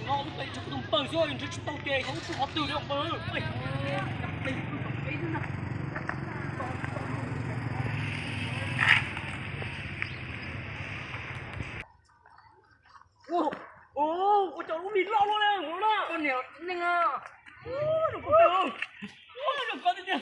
No wb pem tsis tus npawg xwb, nrhiav tsis tau ces wb pw qhov twg li npawg. Ua cas lub mis loj luaj li no na. Koj niam txiv neej a. Zoo koj twg, zoo koj tiag tiag.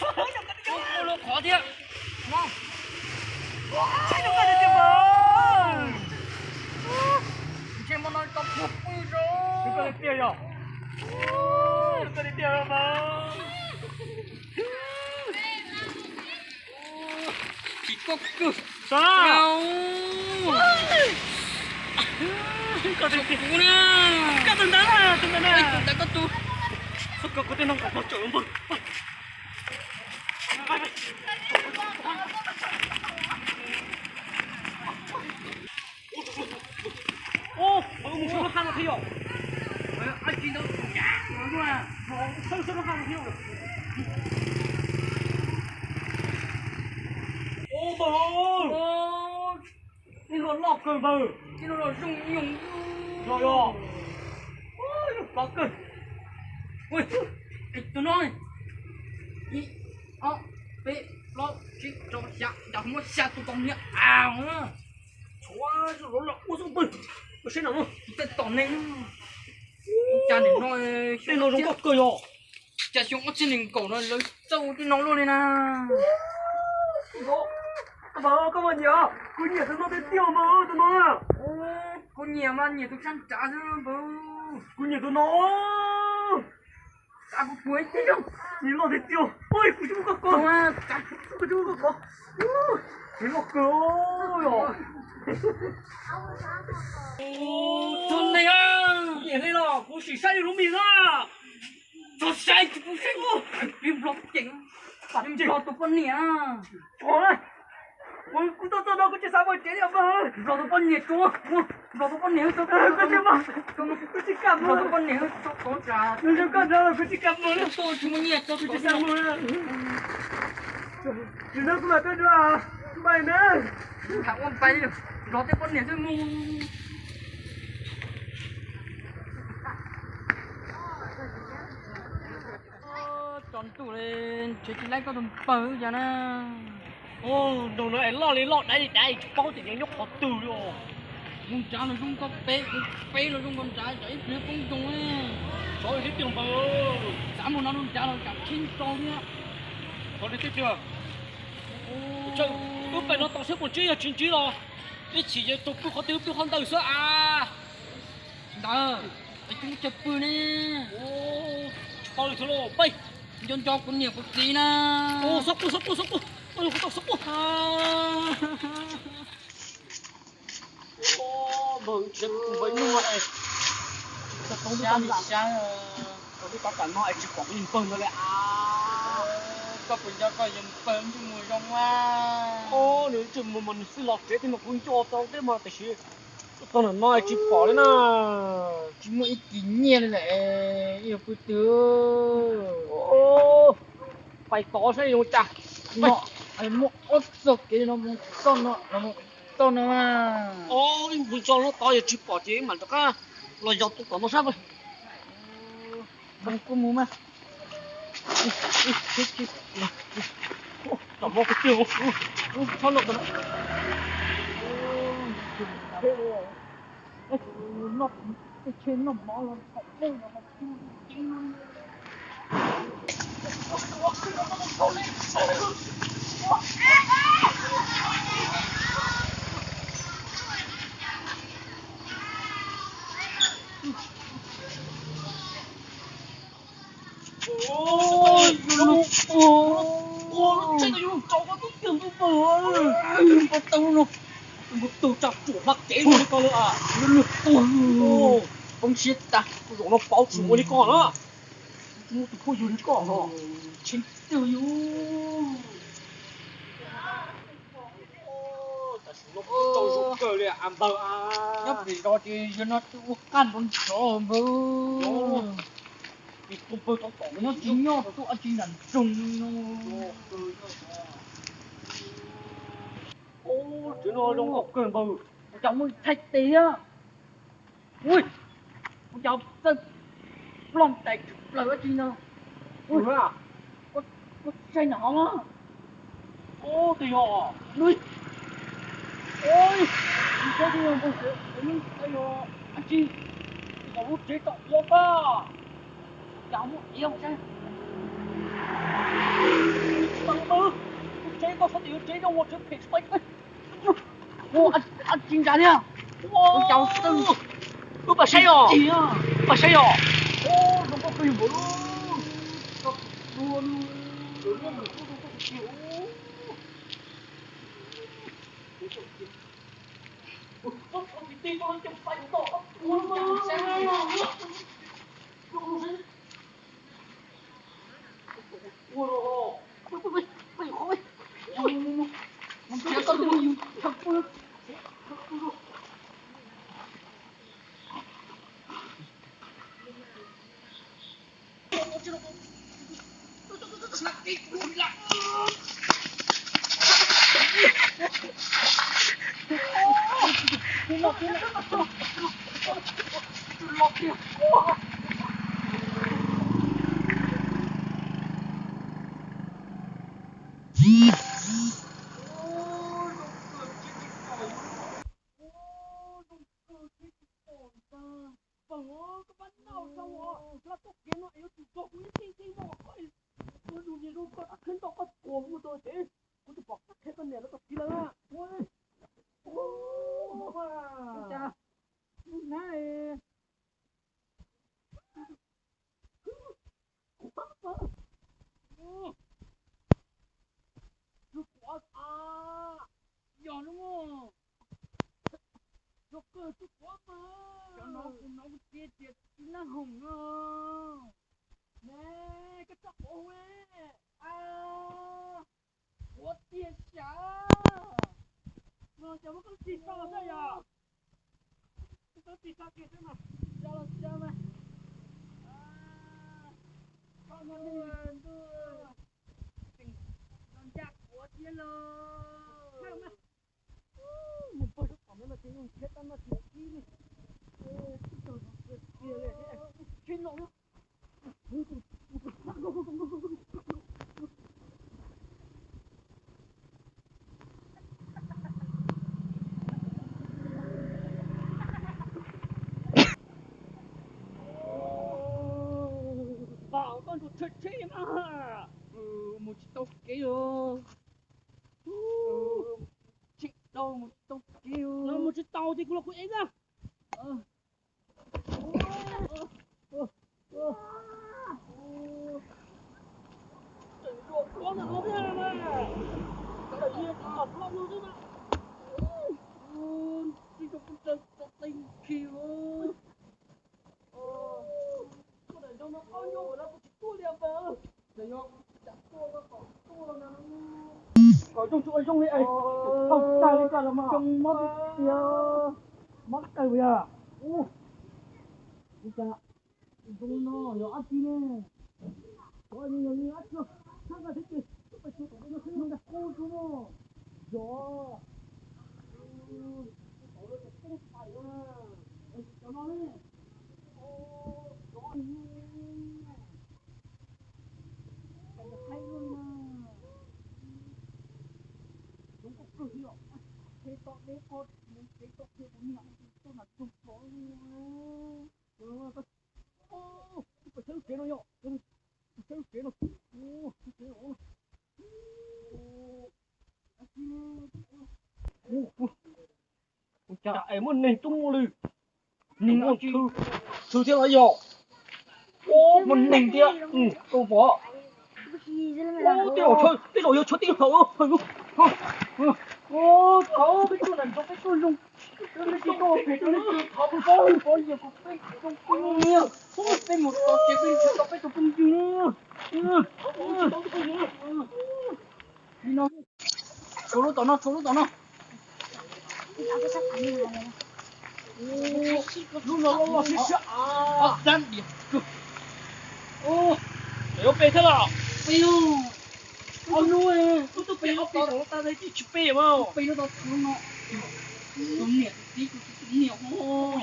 Zoo koj tiag tiag. Zoo koj tiag tiag mas. Ntshe hmo no tau puag pw rau. Zoo koj tiag tiag yog. Zoo koj tiag tiag mas. Tsis koj kwg. Koj tiag tiag. Koj tus ntawd na, tus ntawd na. Tus ntawd koj tus. Koj, koj, koj tej no kom pog tsawm npawg. Ub, mus saib lub haj no thiab yom. Ub, npawg, nej loj loj kawg npawg. Yog, yog. Ub, yog kawg. Ui, tus no, ib, ob, peb, plaub, tsib, rau, xya, yog muab xya tus kaus niag av na. Tshuav loj loj ua xub npawg. Ua saib no, tus tej tom neeg. Cas nim no, tej no zoo nkauj kawg yog. Cas xyoo ob txhiab nees nkaum no lawv txawj ua tej no luaj li na. Npawg, koj mas nyiam, kuv nyiam tus no tiag tiag mas tus no. Kuv nyiam mas nyiam tus sab nrad xwb npawg. Kuv nyiam tus no. Kuv puas ib tib zoo, nws loj tiag tiag. Ui, kuv tsis muaj koj kov, kuv tsis muaj koj kov. Nws loj kawg os. Tus neeg, kuv nyiam li los kuv sim saib yus lub mis na. Txhob saib, tsis pub saib. Pib nplog ceev, pab nplog tus poj niam. Kuv tuaj txog no kuv tsis xav mus tsev li os. Nplog tus poj niam tso, nplog tus poj niam tso, kuv tsis kam mus, nplog tus poj niam tso, kuv tsis kam mus, kuv tsis muaj nyiaj, kuv tsis kam mus. Tsis no kuv mam tuaj dua, npais na. Tham ua npais, nplog tej poj niam xwb mus. Tso ntuj li, ntshe tsis laib koj tus npawg cas na. Nroog no es loj li loj, daiv li daiv, tsis paub tias nyob qhov twg li os. Mus nrad los zoo nkauj peb, peb los zoo nkauj nrad, tsam ib pliag poob ntoos. Xyov li thiab tiag npawg. Xav mus no mus nrad los tsam tsheb tso thiab. Xyov li thiab tiag. Wb pem no tos saib puas ntsib, yog tsis ntsib los ib chim yuav tau pw qhov twg pw qhov ntawd xwb as. Ntawd, es kuv mus cog pw ne. Tsis paub li thiab lauj, peb. Nco nco kuv niam kuv txiv na. Txhob quaj, txhob quaj, txhob quaj, txhob quaj. Npawg, npawg, npawg, npawg, tau li cas no es tsis pom kuv npawg ntawd li as. Koj puas nco koj yog npawg ntsej muag zoo a? Nws ntsej muag mas nws xij los tsev thiab mas kuv nco tau thiab mas tiam sis tau ntawm no es tsis pom li na. Tsis muaj ib kis nyiaj li lawm, yuav pw twg? Pais tod saib zoo cas. No, muaj ob txoj kev no mus txoj no, mus txoj no. Ib mus txoj no tod yog tsis pom ces mam rov qab los yog tus tom no saib. Mus kuj mus mas. Tom no tiag, txhob no. Noj, noj mov los thaum ub no. Ua, ua, ua, tseem yuav lug tso koj tub tiag ntuj pawg, koj tau no, tus tsa ruam hla kev no koj lawm, lug tuag. Poob siab tas, zaum no pauv tsis ua li koj na, tsis muaj tus phooj ywg li koj no, tshee twg yus. Tam sim no kuj tau zoo kawg li a npawg a. Nyob pem zos ces yog no twb ua qaj nrov nrov npawg. Tus npawg tau tom nyob tsis nyob rau tub ab tsi nram nroog no. Tsev no zoo nkauj kawg npawg. Cov muaj thaij tes thiab. Ui, ua cas txawj ploj ntais tshwm plaws dab tsi no? Ui, koj saib no hov. Ub, twb yog nws. Ui, saib twb yog npau suav, nws yog dab tsi? Ua lub tsev tau ua pab, cas muaj iav saib. Tsis tau, lub tsev koj saib tias yuav tsev zoo ua tsev phem tsis tau. Ua dab tsi ntsa thiab? Ua cas txawj, wb pab saib os, pab saib os. Zoo nkauj kawg nkaus li. Pog, koj pab ntaus rau os, hla txoj kev no es yuav tsum txog kuv ib txhij txhij mog. Koj ua dua niag zoo koj rov qhib ntaus koj tuag mus rau ces kuv twb pom koj qhia koj niam rau koj txiv lawm na. Ua cas lub hnab Tus quav a, yog no, yog kawg tus quav mas. Cov no kuv hnov kuv txiv tias tsis nab hoom no. Ne, koj txhob quav hu, a, quav tiag sav. No ces muab koj txiv tso xwb yog. Koj txiv tso kiag xwb mas, tso los tso mas. Koj no ntuj, tseem los ncaj quav thiab los. Mus pog rau tom no mas ces yus khiav tau no ces ib li. Tib tug kiag li, tsheb no. Pom koj ntsuas tsheb tsheb mas, mus tsis tau kev os. Tsheb dhau mus tsis tau kev os. No mus tsis tau ces kuv los kuv ev na. Tseem zuam hlob ntawm no thiab na. Tseem zuam hlob no thiab na. Tsis zoo kuv txawj txo teg khi. Koj daim zoo no qhov nyob ua no kuv tsis tuaj li npawg. Kom zoo tsis ua zoo li es, tag li koj los mas zoo mob tiag, mob kawg yog. Ua cas zoo no yog dab tsi ne? Yog li dab tsi no, txhab nqa thiab ces pais tsuas tom no xwb, qub tsuas no. Yog, tom no ces poob pais na. Cov no ne, cov no cas yog qaib luaj li na. Zoo nkauj kawg li os. Qhia tau deb ko, qhia tau qhia kuv niam tuaj mas tug tod li. Koj saib lub tsev no yog, koj saib lub tsev no, lub tsev no. Ua cas es muaj neeg tuaj muaj li? Neeg muaj txhw, txhw thiab los yog? Muaj neeg thiab, koj pom. Tej zaum, tej zaum yog tshuav tib hawm. Peb tuaj nram nroog peb tuaj zoo, peb tuaj phem rau nej, thov peb paub paub yog kom peb zoo peb muaj nyiaj, peb mus tau ces peb nrhiav tau peb tus phooj ywg na. Li no, tshuav lub tom no, tshuav lub tom no. Lub no loj loj siab siab, ob dab diam kawg. Yuav pe thiab los? Pe, ob lub, wb twb pe ob peb tau tas tsis pe mas. Pe lub tau lub no. Tus niam tus txiv, tus niam,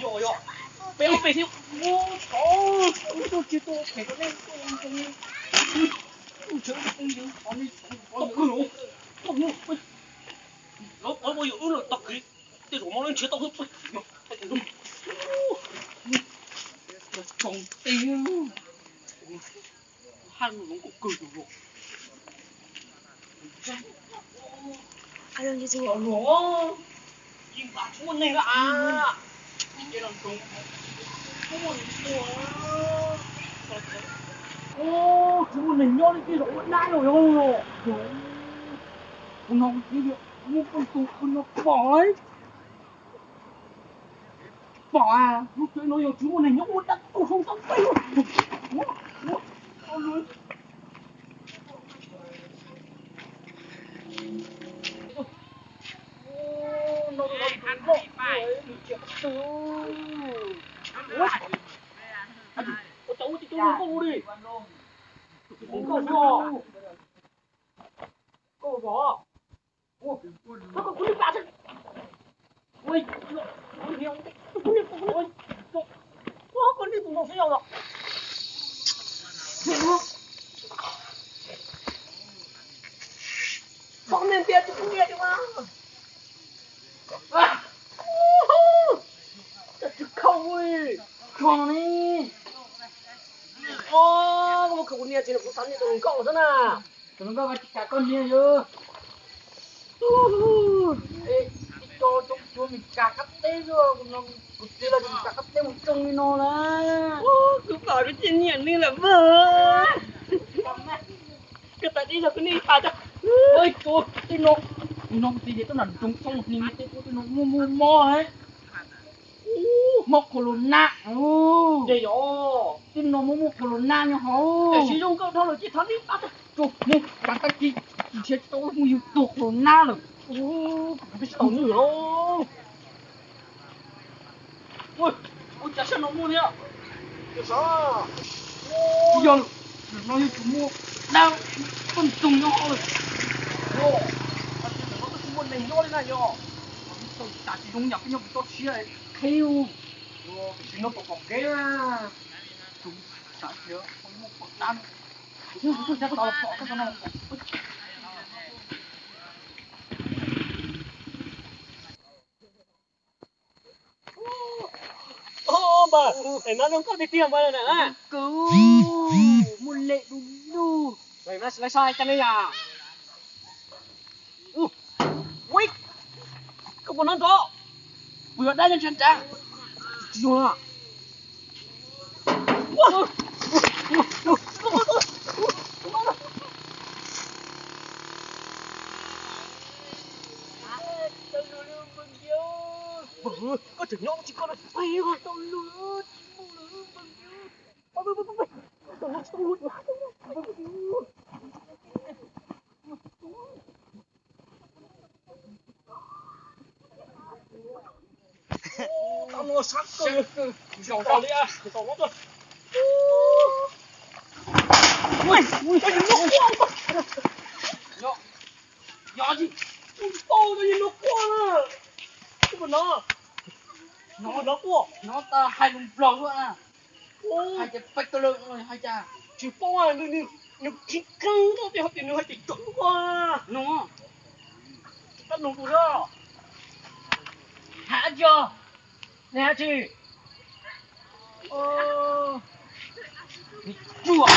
yog yog. Peb ob peb thiab, ua tsaug, ua tsaug tsis tau phem rau nej, ua tsaug, ua tsaug, ua tsaug, ua tsaug, lawv ua yog wb lawm tag kis, tej zaum no lawv nrhiav tau wb pw. Tsoom tij, haj lug kawg yus luag. Luag, yeej nqa tsis muaj neeg lawm as. Tsis muaj neeg nyob li, tej zaum ua dab los yog. Kuv no kuv cia li muab poj tus pw no pom. Pom, lub tsev no yog tsis muaj neeg nyob ua dab tuag zoo tau peb. Ua tau ua tsis tau nkauj li. Nkauj, nkauj, nkauj. Koj niag tias tsis pub nias li mas. Koj tsis khau li. Koj ni. Koj muab khau kuv nias tsis, kuv xav nias tus hluas nkauj xwb na. Tus hluas nkauj tsis kam koj nias yog. Ib co coob cuav Meskas qab teb xwb, kuv txiv los Meskas qab teb mus tsoo li no na. Kuv pom kuv tsis nyiam nws lawm mas. Koj tas dib zog kuv nias ib pas tso. Ua, tej no, tej no kuv txiv tias tuaj nram nroog txhob mus hnia tej, tej no muaj muaj mob, mob corona. Tej no muaj muaj corona nyob hauv. Tam sim zoo nkauj dhau lawm ces thov nias ib pas tso. Mus, tag kis nrhiav tsis tau mus yug tuag corona lawm. Ua cas sab no muaj thiab? Yog no yog tsum muaj dab poj ntxoog nyob hauv lawm. Ua, no twb tsis muaj neeg nyob li na yog. Tau tas tsis zoo yam peb nyob kuv txoj siab qhib. Tam sim no pom pom kev na. Tus xav tias muaj pom dab. Tus xav tias pom, pom. Npawg, es no zoo nkauj tiag tiag npawg na. Kawg, muaj lem du lug. Lawv saib cas ne yom. Ui, koj puas hnov nrov? Kuv yuav dab nyob nrad nrad. Tsis zoo na. Koj tseem nyob tsis koj na. Tau lus tsis mus lawm. Tau no sab kawg, zaum tau li, zaum no tuaj. Ui, ui, ui, ui. Yog, yog tsis, ui, paub tau yog no quaj na. Ua no, no quaj, no tas hais lus Nplog luaj na. Hais tias peb tau lawm no hais cas? Tsis paub, nws, nws, nws khib kheeb tau tias hais tias nws hais tias cov quaj no. Tsis tau nug tus na. Hais dab tsi? Neb hais tsis? Tsuag.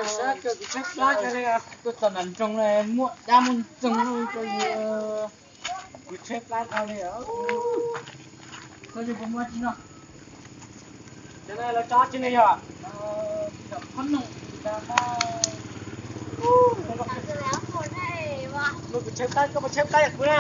Sab kawg, kuv tshaib plab kawg li, tuaj txog nram nroog na muaj dab muaj ntxoog rau yus, kuv tshaib plab kawg li. Koj yuav puas muaj tsis no? Cov no lawv tso tsis ne yog? Phab no. Kuv tshaib plab, koj puas tshaib plab yog kuv na?